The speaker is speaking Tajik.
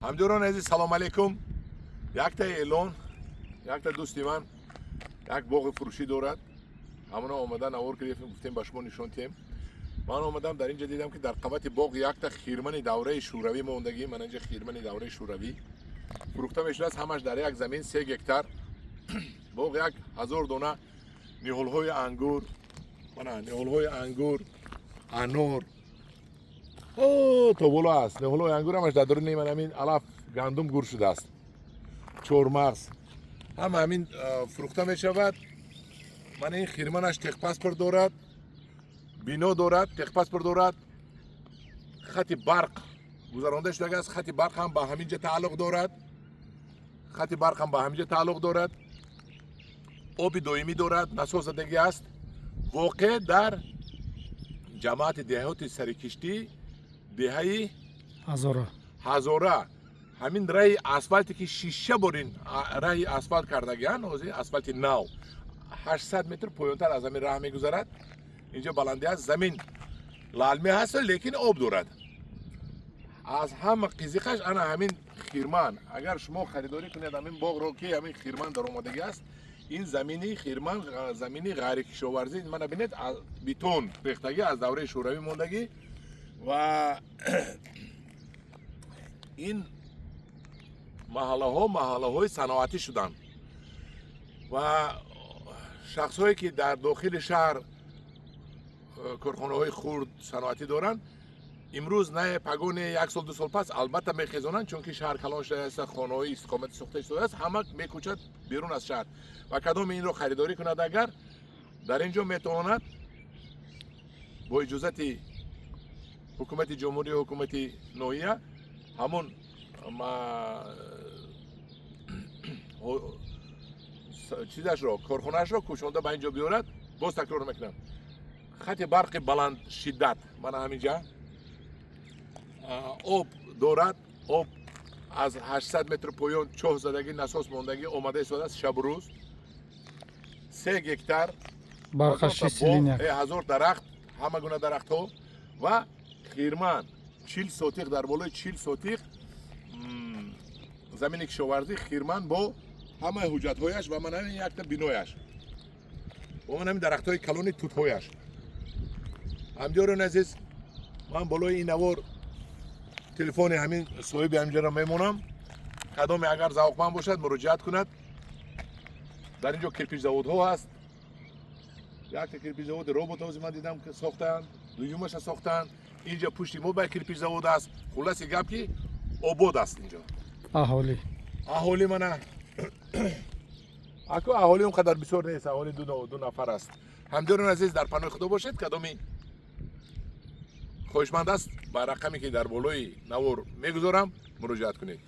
Ҳамдиёрони азиз, салом алейкум. Якта эълон. Якта дӯсти ман як боғи фурӯшӣ дорад. Ҳамона омада навор гирифтем, гуфтем, ба шумо нишон диҳем. Ман омадам, дар инҷа дидам, ки дар қабати боғ якта хирмани давраи шӯравӣ мондагӣ. Ман инҷа хирмани давраи шӯравӣ фурӯхта мешудааст. Ҳамаш дар як замин, 3 гектар боғ, 1000 дона ниҳолҳои ангур, мана ниҳолҳои ангур, анор то боло аст. Ниҳолҳои ангур ҳамаш дар даруни ман ҳамин алаф, гандум гур шудааст, чормағз, ҳама ҳамин фурӯхта мешавад. Ман ин хирманаш техпаспорт дорад, бино дорад, техпаспорт дорад, хати барқ гузаронда шудааст. Хати барқ ҳам ба ҳамин ҷа тааллуқ дорад, хати барқ ҳам ба ҳамин ҷа тааллуқ дорад, оби доимӣ дорад, насосзадагӣ аст. Воқеъ дар ҷамоати деҳоти Сарикиштӣ, деҳаи Ҳазора. Ҳазора. Ҳамин раҳи асфалте, ки шиша борин раҳи асфалт кардагиан, ҳозир асфалти нав, 800 метр поёнтар аз ҳамин раҳ мегузарад. Инҷо баландӣ аст, замин лалмӣ ҳаст, лекин об дорад. Аз ҳама қизиқаш ана ҳамин хирман. Агар шумо харидорӣ кунед ҳамин боғро, ки ҳамин хирман даромадагӣ аст, ин замини хирман, замини ғайрикишоварзӣ, мана бинед, бетон рехтагӣ, аз давраи шӯравӣ мондагӣ. Ва ин маҳаллаҳо маҳаллаҳои саноатӣ шуданд ва шахсҳое, ки дар дохили шаҳр корхонаҳои хурд саноатӣ доранд, имрӯз не, пагоне, як сол, 2 сол пас албатта мехезонанд, чунки шаҳр калон шудааст, хонаҳои истиқоматӣ сохта шудааст, ҳама мекӯчад берун аз шаҳр. Ва кадоме инро харидорӣ кунад, агар дар ин ҷо метавонад бо иҷозати ҳукумати ҷумҳурӣ, ҳукумати ноҳия, ҳамон чизашро, корхонаашро кӯчонда ба ин ҷо биёрад. Боз такрор мекунам, хати барқи баландшиддат мана ҳаминҷа, об дорад, об аз 800 метр поён чоҳ задагӣ, насос мондагӣ, омада истодааст шабу рӯз. 3 гектар Барқаш ҳазорта чисти боғ, линия. 1000 дарахт, ҳама гуна дарахтҳо ва хирман, 40 сотих, дар болои 40 сотих замини кишоварзӣ, хирман бо ҳамаи ҳуҷҷатҳояш ва ман ҳамин якта бинояш ва ман ҳамин дарахтҳои калони тутҳояш. Ҳамдиёрони азиз, ман болои ин навор телефони ҳамин соҳиби ҳаминҷаро мемонам. Кадоме агар завқманд бошад, муроҷиат кунад. Дар ин ҷо кирпичзаводҳо ҳаст. Якта кирпичзаводи робот ҳози ман дидам, ки сохтаанд, дуюмаша сохтаанд. Инҷа пушти мо ба кирпичзавод аст. Хулоси гап, ки обод аст инҷо. Аҳолӣ? Аҳолӣ мана аку, аҳолӣ он қадар бисёр нест, аҳолӣ ду нафар аст. Ҳамдиёрони азиз, дар паноҳи Худо бошед. Кадоми хоҳишманд аст, ба рақаме, ки дар болои навор мегузорам, муроҷиат кунед.